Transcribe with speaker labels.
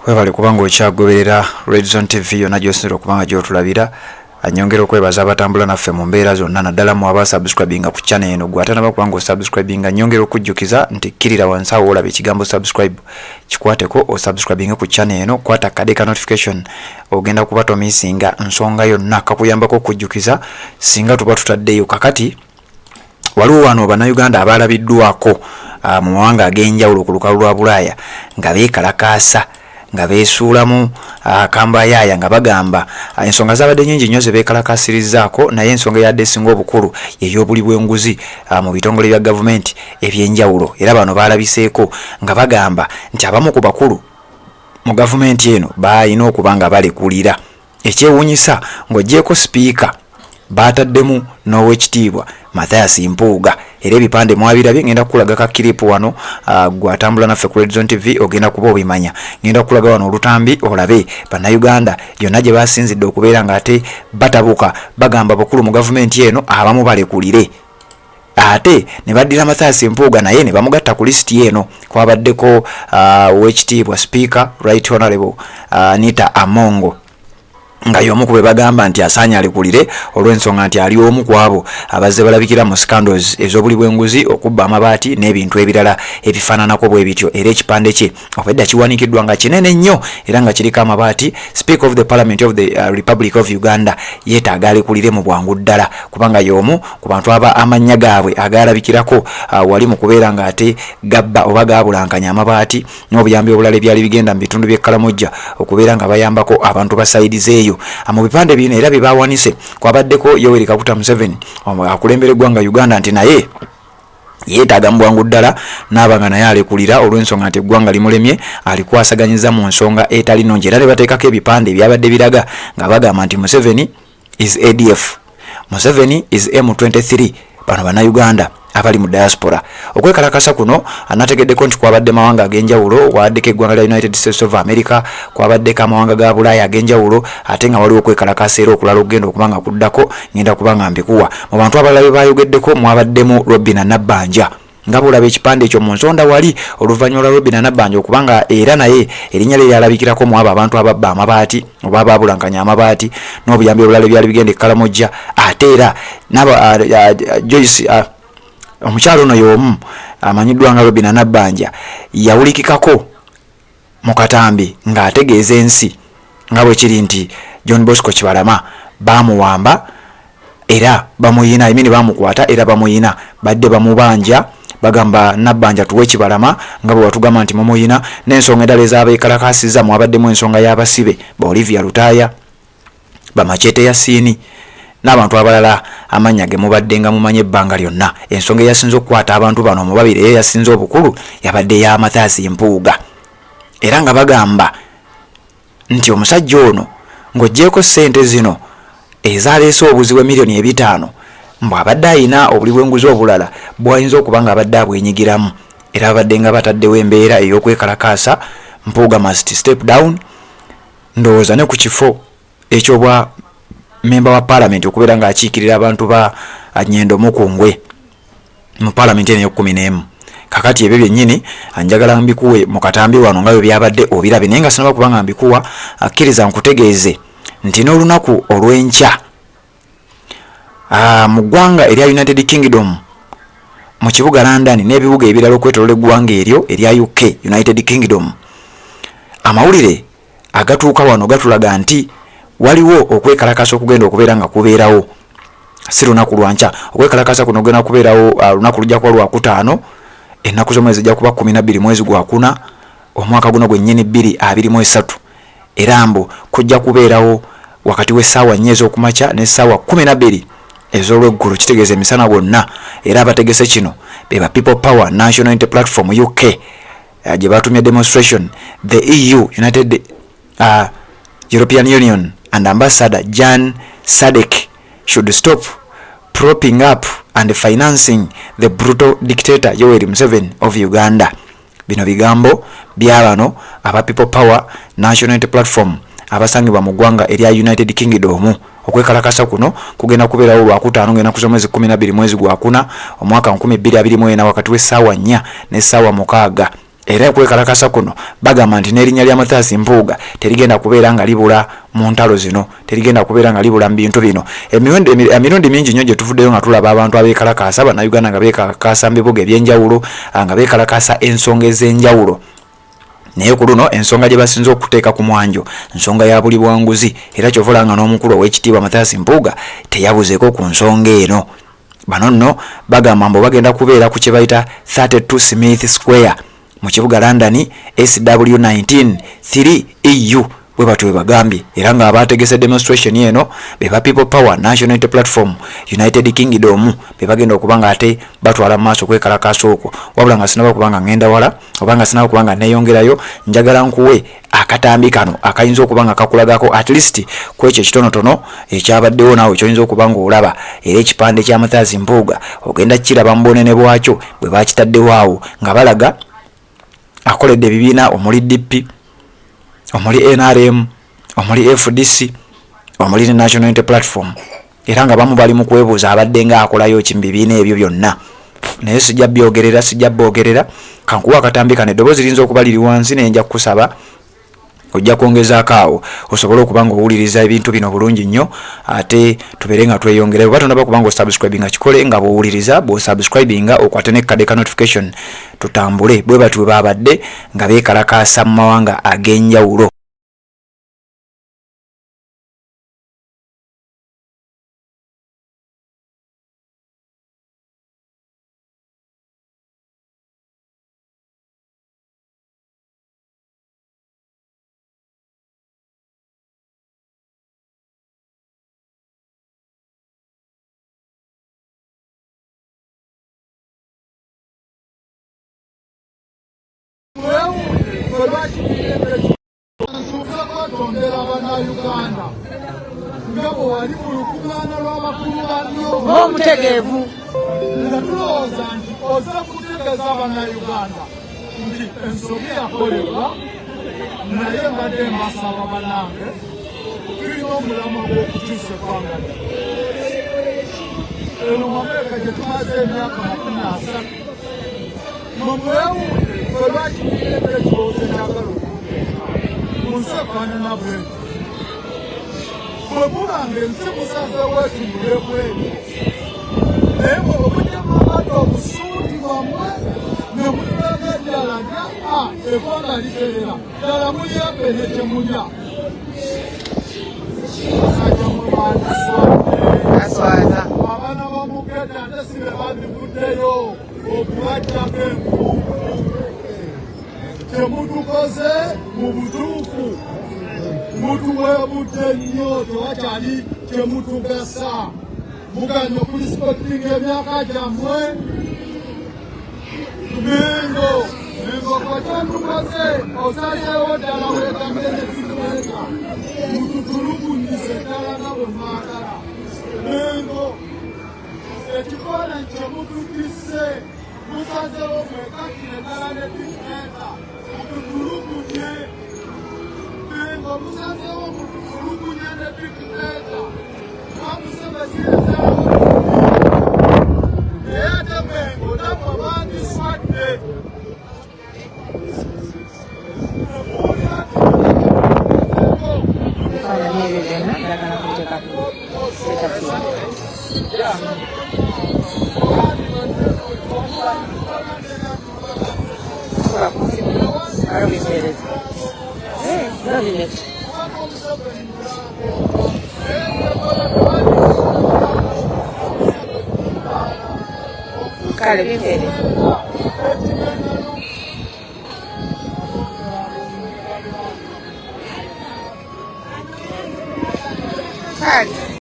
Speaker 1: Webale kubanga okyagoberera Redzone TV yonna gy'osinzira okuba nga gy'otulabira. Anyongera okwebaza abatambula naffe mu mbeera zonna, naddala mu aba subscribinga ku channel eno. Gwe atanaba kubanga osubscribinga, nyongera okujjukiza nti kkirira wansi awo olaba ekigambo "subscribe", kikwateko osubscribinge ku channel eno. Kwata akade ka notification, ogenda kuba tomisinga nsonga yonna, kakuyambako okujjukiza singa tuba tutaddeyo. Kakati waliwo wano Bannayuganda abalabiddwako mu mawanga ag'enjawulo ku lukalu lwa Bulaaya nga beekalakaasa, nga beesuulamu akambayaaya, nga bagamba ensonga zabadde nyingi nnyo ze beekalakaasirizaako, naye ensonga eyadde esinga obukulu ey'obuli bw'enguzi mu bitongole bya gavumenti ebyenjawulo. Era bano baalabiseeko nga bagamba nti abamu ku bakulu mu gavumenti eno balina okuba nga balekulira. Ekyewuunyisa, ng'oggyeko sipiika, baataddemu n'Owekitiibwa Mathias Mpuuga. Era ebipande mwabirabye. Ngenda kukulaga ka clip wano. Gwe atambula naffe ku Redzone TV ogenda kuba obimanya. Ngenda kukulaga wano olutambi olabe Bannayuganda yonna gye basinzidde okubeera nga ate batabuka, bagamba bakulu mu gavumenti eno abamu balekulire, ate ne baddira Mathias Mpuuga naye ne bamugatta ku lisiti eno. Kwabaddeko Owekitiibwa Speaker Right Honorable Anita Amongo, nga y'omu ku be bagamba nti asaanye alekulire olw'ensonga nti ali omu ku abo abazze balabikira mu scandals ez'obuli bw'enguzi, okubba amabaati n'ebintu ebirala ebifaananako bwe bityo. Era ekipande kye obwedda kiwanikiddwa nga kinene nnyo era nga kiriko amabaati: "Speaker of the Parliament of the Republic of Uganda yeetaaga alekulire mu bwangu ddala," kubanga y'omu ku bantu aba amannya gaabwe agalabikirako wali mu kubeera ng'ate gabba oba gaabulankanya amabaati n'obuyambi obulala ebyali bigenda mu bitundu by'e Kalamojja okubeera nga bayambako abantu ba side z'eyo. Mu bipande bino era bye bawanise kwabaddeko Yoweri Kaguta Museveni, akulembera eggwanga Uganda, nti naye yeetaaga mu bwangu ddala naaba nga naye alekulira olw'ensonga nti eggwanga limulemye, alikwasaganyiza mu nsonga etali nnungi. Era ne bateekako ebipande ebyabadde biraga nga bagamba nti "Museveni is ADF, Museveni is M23". Bano Bannayuganda abali mu diaspora. Okwekalakasa kuno anategeddeko nti kwabadde mawanga ag'enjawulo. Kwabaddeko eggwanga lya United States of America, kwabaddeko amawanga ga Bulaaya ag'enjawulo, ate nga waliwo okwekalakasa era okulala okugenda okuba nga kuddako, ngenda kuba nga mbikuwa. Mu bantu abalala be bayogeddeko mwabaddemu Robina Nabbanja, nga bwolaba ekipande ekyo mu nsonda wali, oluvannyuma lwa Robina Nabbanja okubanga era naye erinnya lye lyalabikirako mu abo abantu ababba amabaati oba abaabulankanya amabaati n'obuyambi obulala ebyali bigenda e Kalamojja. Ate era naba Joyce, omukyalo ono y'omu amanyiddwa nga Robina Nabbanja, yawulikikako mu katambi ng'ategeeza ensi nga bwe kiri nti John Bosco Kibalama baamuwamba era bamuyina, I mean bamukwata era bamuyina, badde bamubanja. Bagamba, "Nabbanja, tuwe Kibalama nga bwe watugamba nti mumuyina." N'ensonga endala ezabeekalakasiza mwabaddemu ensonga y'abasibe ba Olivia Lutaaya, Bamachete Yasiini n'abantu abalala amannya ge mubadde nga mumanye ebbanga lyonna. Ensonga eyasinze okukwata abantu bano omubabiri eyo yasinze obukulu yabadde ya Mathias Mpuuga, era nga bagamba nti omusajja ono, ng'oggyeko ssente zino ezaleese obuzibu, 5 miliyoni, mbw abadde ayina obuli bw'enguzi obulala bwayinza okuba nga abadde abwenyigiramu. Era babadde nga bataddewo embeera ey'okwekalakaasa, "Mpuuga must step down", ndowooza ne ku kifo ekyobwa memba wa paalamenti okubeera ng'akiikirira abantu ba Nyendo Mukungwe mu paalamenti eno ey'ekumi n'emu. Kakati ebyo byennyini njagala mbikuwe mu katambi wano nga bwe byabadde obirabe, naye nga sinaba kuba nga mbikuwa, akkiriza nkutegeeze nti n'olunaku olw'enkya mu ggwanga erya United Kingdom, mu kibuga London n'ebibuga ebirala okwetolola eggwanga eryo erya UK, United Kingdom, amawulire agatuuka wano gatulaga nti waliwo okwekalakasa okugenda okubeera nga kubeerawo. Si lunaku lwankya, okwekalakasa kuno kugenda kubeerawo lunaku lujja kuba Lwakutaano, ennaku z'omwezi zijja kuba 12 mwezi gwakuna omwaka guno gwennyini 2023. Era mbu kujja kubeerawo wakati w'essaawa 4 ez'okumakya n'essaawa 12 ez'olweggulo, kitegeeza emisana gwonna. Era abategese kino be ba People Power National Unity Platform UK, gye batumye demonstration: "The EU, United European Union and Ambassador Jan Sadek should stop propping up and financing the brutal dictator Yoweri Museveni of Uganda." Bino bigambo byabano aba People Power National Unity Platform abasangibwa mu ggwanga erya United Kingdom. Okwekalakasa kuno kugenda kubeerawo Lwakutaano, ngenda kuza mwezi 12 mwezi gwakuna omwaka 2024, wakati w'essaawa 4 n'essaawa 6. Era okwekalakasa kuno bagamba nti n'erinnya lya Mathias Mpuuga terigenda kubeera nga libula mu ntalo zino, terigenda kubeera nga libula mu bintu bino. Emirundi mingi nnyo gye tuvuddeyo nga tulaba abantu abeekalakaasa, Bannayuganda nga beekalakaasa mu bibuga eby'enjawulo, nga beekalakaasa ensonga ez'enjawulo. Naye ku luno ensonga gye basinze okuteeka ku mwanjo nsonga ya buli bwa nguzi, era ky'ova olaba nga n'omukulu Oweekitiibwa Mathias Mpuuga teyabuzeeko ku nsonga eno. Bano nno bagamba mbu bagenda kubeera ku kye bayita 32 Smith Square mu kibuga London SW19 3EU bwe batyo bwe bagambye, era nga abaategese demonstration eno be ba People Power National Unity Platform United Kingdom be bagenda okuba nga ate batwala mu maaso okwekalakaasa okwo. Wabula nga sinaba kuba nga ngenda wala oba nga sinaba kuba nga neeyongerayo, njagala nkuwe akatambi kano akayinza okuba nga kakulagako at least ku ekyo ekitonotono ekyabaddewo naawe kyoyinza okuba ng'olaba. Era ekipande kya Mathias Mpuuga ogenda kukiraba mu bunene bwakyo bwe bakitaddewo awo nga balaga akoledde ebibiina omuli DP, omuli NRM, omuli FDC, omuli ne National Unity Platform, era nga bamu bali mu kwebuuza abadde nga akolayo ki mu bibiina ebyo byonna. Naye sijja byogerera, sijja boogerera, kankuwa akatambi kano. Eddoboozi liyinza okuba liri wansi, naye nja kukusaba ojja kwongezaako awo osobole okuba nga owuliriza ebintu bino bulungi nnyo, ate tubeere nga tweyongera. Oba tonaba kuba nga osubscribinga, kikole nga bw'owuliriza, bw'osubscribinga okwate n'ekkadde ka notification, tutambule. Bwe batyo bwe babadde nga beekalakaasa mu mawanga ag'enjawulo.
Speaker 2: Nsuubiza kwetondera Bannayuganda nga bwe wali mu lukuŋŋaana lw'abakulu banno
Speaker 3: ng'omutegeevu,
Speaker 2: nga tulowooza nti ozze kutegeeza Bannayuganda nti ensobi yakolebwa, naye mbadde mbasaba bannange, tulina omulamwa gw'okukyusa eggwanga lyaffe. Eno mu Amerika gye tumaze emyaka 30, mwe mwewuunye ffe lwaki tuleeta ekirowoozo ekyagala okututeeka mu nsi efaanana bwetyo. Bwe muba ng'ensi musazeewo etunule bwetyo, naye mwe bwe mujja mwambadde obusuuti bwammwe ne mutulaga eddala nti aa eggwanga literera ddala, mulya ne kye mulya. Basajja mwe mwandiswadde.
Speaker 3: Aswaza.
Speaker 2: Abaana b'omugedda ate si be babivuddeyo okubajjako enfuufu. Kyemutukoze mu butuufu mutuweebudde nnyo, tewakyali kyemutugasa. Muganye okurespectinga emyaka gyammwe. Mengo, Mengo, kwekyotukoze osazeewo ddala weegatte ne tuteeka mututulugunyize ddala nga bwe mwagala. Mengo, ekifaananyi kyemututisse, musazeewo mwegattire ddala ne dictator mututulugunye. Mengo, musazeewo mututulugunye ne dictator Museveni yasalawo, naye ate Mengo nammwe bandiswadde.
Speaker 3: Ebifaananyi ebyo byonna njagala kubiteeka ku status yange. Kuba ku simu alo bimpeereza. No minute. Kale bimpeereza. Kale.